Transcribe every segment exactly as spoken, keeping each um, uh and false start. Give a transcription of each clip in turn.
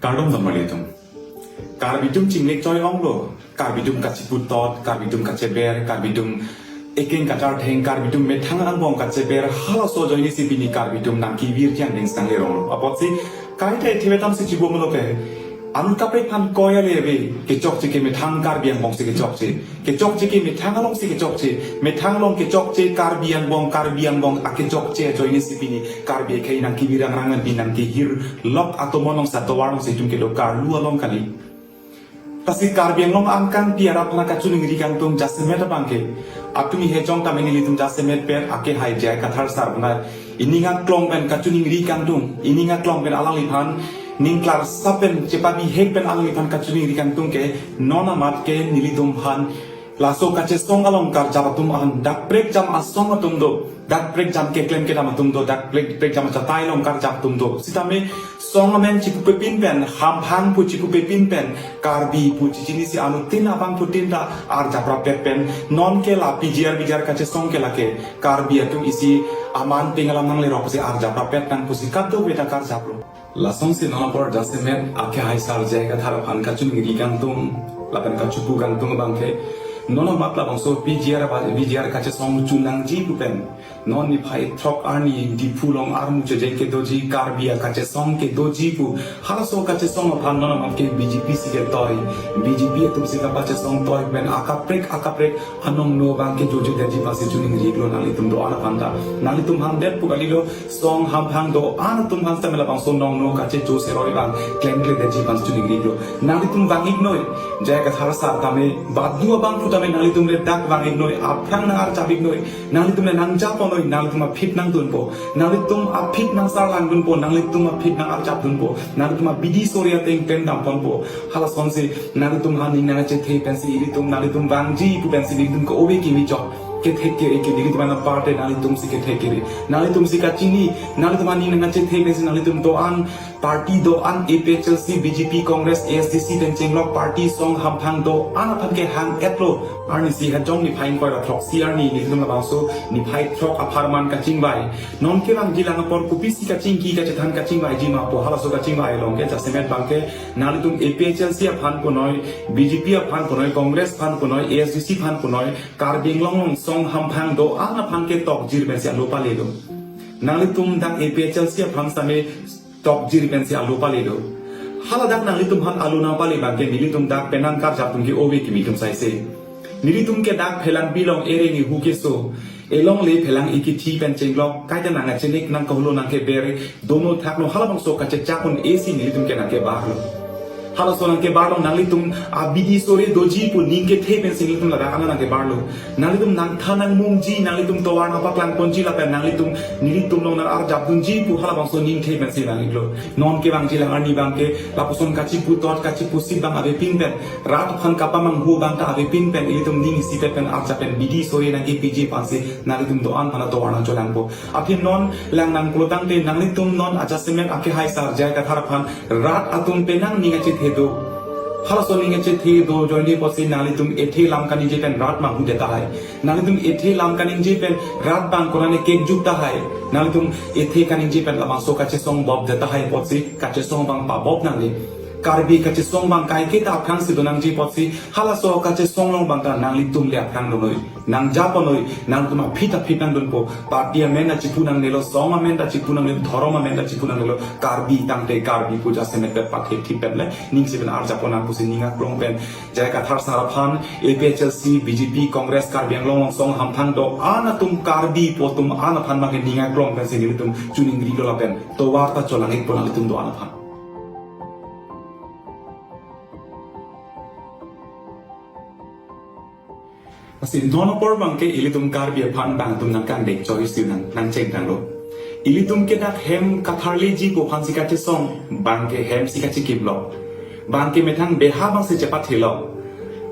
Kardom dam mali atum. Karbi atum chingnek choi onglo. Karbi atum kachiputot, Karbi atum kacheber, Karbi atum ekeng kachartheng, Karbi atum methang angbong kacheber, halaso ajoinesi pini Karbi atum nangkevir jang ding sang lerong. Apotsi kaita thevetam si chibo melo ke. Anut kaprek aphan koya leve, kechokche ke methang Karbi angbong si kechokche. Kechokche ke methang along si kechokche, methang along kechokche Karbi angbong, Karbi angbong akechokche ajoinesi pini Karbi akhei nangkevir angrang pen nangkehir lok atomon along sa tovar along si itum kedo karlu along kali. Lasi Karbi Anglong angkang pi arap na kachiningri kangtung jasemet abangke. Atum ihejong tame nelitum jasemet pen akehai J I Kathar sar puna ining aklong pen kachiningri kangtung, ining aklong pen alangliphan ning klarsap pen chepabihek pen alangliphan kachiningri kangtung ke non amat ke nelitum aphan laso kachesong along karjap atum aphan dak prekjam asong atum do, dak prekjam keklem kedam atum do, dak prek prekjam achatai along karjap atum do. Sitame song amen chipupepin pen, hamphang pu chipupepin pen, Karbi pu chichinisi anuttin abangphutin ta arjap rapet pen, non ke la P G R V G R kachesong ke lake, Karbi atum isi aman pengalam nanglerok si arjap rapet nang pusi kadokave ta karjaplo. Lasonsi non apor jasemet akehai sar J I Kathar aphan kachiningri kangtung, lapen kachipu kangtung abangke. Non amat labangso P G R ba V G R kachesong chunangji pu pen. Non niphai throk arni Diphu along armu chejeng kedoji Karbi akachesong kedoji pu. Halaso kachesong aphan non amat ke B J P si ketoi. B J P atum si kapachesong toi pen akaprek akaprek anong no abangke jojo daji pasi chiningrilo nanglitum do-an aphan ta. Nanglitum aphan det pu kalilo song hamphang do-an atum aphan tame labangso nong no kachecho seroi abang klemkle daji pasi chiningrilo. Nanglitum vang-iknoi. J I Kathar sar tame badu abangphu tame nanglitum le dak vang-iknoi. Aphrang nang arjap-iknoi. Nanglitum le nangjaponoi. Nanglitum aphi nangdunpo. Nanglitum aphi nangsarlangdunpo. Nanglitum aphi nang arjapdunpo. Nanglitum abidi sori ateng pen damponpo. Halasonsi nanglitum aphan ning nangchethe pensi ilitum, nanglitum vangji pu pensi ilitum ke ove kimi chok. Kethek kere ke ilitum ana party nanglitum si kethek kere. Nanglitum si kachini, nanglitum aphan ning nangchethe pensi nanglitum do-an party do-an A P H L C, B J P, Congress, A S D C pen chenglok party song hamphang do-an aphan kehang etlo. Arnisi hejong niphai ingkoi ra throksi arni nelitum labangso niphai throk apharman kachingvai. Non kevangji lang apor kopisi kachingki kachethan kachingvaiji ma pu halaso kachingvai along ke jasemet abangke nanglitum A P H L C aphan punoi, B J P aphan punoi, Congress aphan punoi, A S D C aphan punoi, Karbi Anglong along song hamphang do-an aphan ke tokjir pensi alo pale do. Nanglitum dak A P H L C aphan tame tokjir pensi alo pale do. Hala dak nanglitum aphan alo nangpale abangke nelitum dak penang karjap atum ke ove kimi atum saise. Nelitum ke dak phelang bilong ereng ihu keso. Elongle phelang ikithi pen chenglok kaita nangchenek nangkaholo nangkeber dono thakno halabangso kachechak un-esi nelitum ke nangkebarlo. Halaso nangkebarlo nanglitum abidi sori doji pu ning kethe pensi nelitum ladak ana nangkebarlo. Nanglitum nangthan nangmungji, nanglitum tovar nangpaklangponji lapen nanglitum nelitum along nang arjapdunji pu halabangso ning the pensi nang-iklo. Non kevangji lang arni abangke lapuson kachiputot kachipusip abang avepin pen, rat aphan kapamanghu abang ta avepin pen ilitum ning isipet pen arjap pen bidi sori nangkepiji aphansi nanglitum do-an aphan tovar nangcholangpo. Aphi non lang nangpulotangte nanglitum non ajasemet akehai sar J I Kathar aphan rat atum penang ning achethe do. Halaso ning achethe do ajoine apotsi nanglitum ethe lam kaningje pen rat manghu det tahai. Nanglitum ethe lam kaningje pen rat abang konane kekjuk tahai. Nanglitum ethe kaningje pen labangso kachesong bop det tahai apotsi kachesong abang pabop nangne. Karbi kachesong abang kaike ta aphrangsi donangji apotsi halaso kachesong along abang ta nanglitum le aphrang donoi. Nangjaponoi, nangtum aphi ta aphi nangdunpo, party amen ta chipu nangnelo, song amen ta chipu nangnelo, dhorom amen ta chipu nangnelo, Karbi tangte Karbi pu jasemet pen pathek thip pen le, ningsi pen arjapon nang pusi ning aklong pen, J I Kathar sar aphan, A P H L C, B J P, Congress, Karbi Anglong along song hamphang do-an atum Karbi pu atum an aphan abangke ning aklong pensi nelitum chiningrilo lapen, tovar ta cholang-ikpo nanglitum do-an aphan. Lasi non apor abangke ilitum Karbi aphan abang atum nangkangdeng choi si nang nangchengtanglo. Ilitum ke dak hem katharliji pu aphansi kachesong abangke hem si kachikimlo. Abangke methang beha abangsi chepathelo.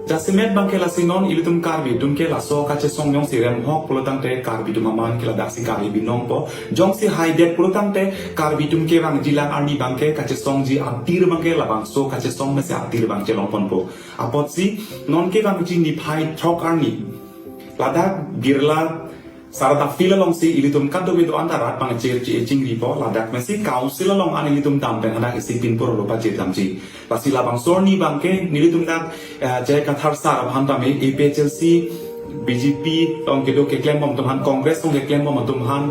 Jasemet abangke lasi non ilitum Karbi atum ke laso kachesong jongsi remhok pulotangte Karbi atum aman ke ladaksi Karbi binong po. Jongsi haidet pulotangte Karbi atum kevangji lang arni abangke kachesongji atir abangke labangso kachesong mesi atir abang chelongponpo. Apotsi non kevangji niphai throk arni ladak Birla Sarata field alongsi ilitum kadokave do-an ta rat pangchir chi chingripo, ladak pensi council along an ilitum dam pen hadak isi pinpur lo pajir damji. Lasi labangso arni abangke nelitum dak, eh, J I Kathar sir aphan tame A P H L C, B J P along kedo keklembom atum aphan, Congress along keklembom atum aphan,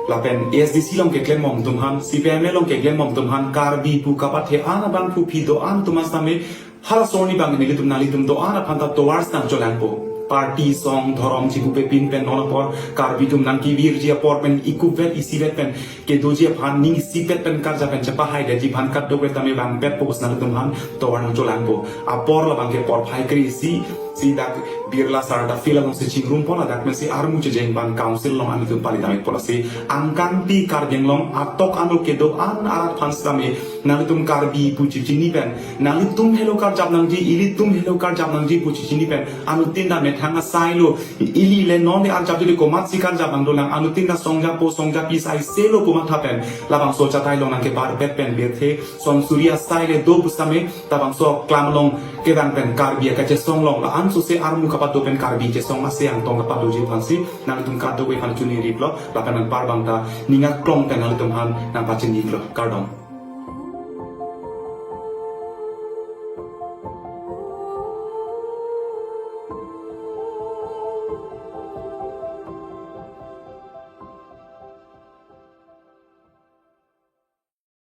lapen A S D C along keklembom atum aphan, C P I M L along keklembom atum aphan, Karbi pu kapathe an abang phu phi do-an atum an tame, halaso arni abang nelitum nanglitum do-an aphan ta tovar sitang cholangpo. Party, song, dhorom chipupe pin pen non apor Karbi atum nangkevirji apor pen ikup vet isivet pen kedoji aphan ning isipet pen karjap pen chepahaidetji aphan kadokave tame vangpetpo pusi nanglitum aphan tovar nangcholangpo. Apor labangke porphai kre-isi, si dak Birla Sarata field alongsi chingrumpo, ladak pensi armu chejeng abang council along an ilitum pali damikpo. Lasi angkangpi Karbi Anglong atok ano kedo-an arat aphan sitame nanglitum Karbi pu chichini pen, nanglitum helo karjap nangji, ilitum helo karjap nangji pu chichini pen, anuttin ta methang asai lo, ili le non le arjap juli komatsi karjap nangdolang, anuttin ta songjapo songjapi sai selo komatha pen labangso achatai along nangkebarpet pen birthe, son suri asai le do pusitame labangso aklam along kedang pen Karbi akachesong along la-an sose armu kapado pen Karbi chesong ase angtong kapadoji aphansi nanglitum kadokave aphan chuniriplo, lapen anpar abang ta ning aklong pen nanglitum aphan nangpachinilo. Kardom.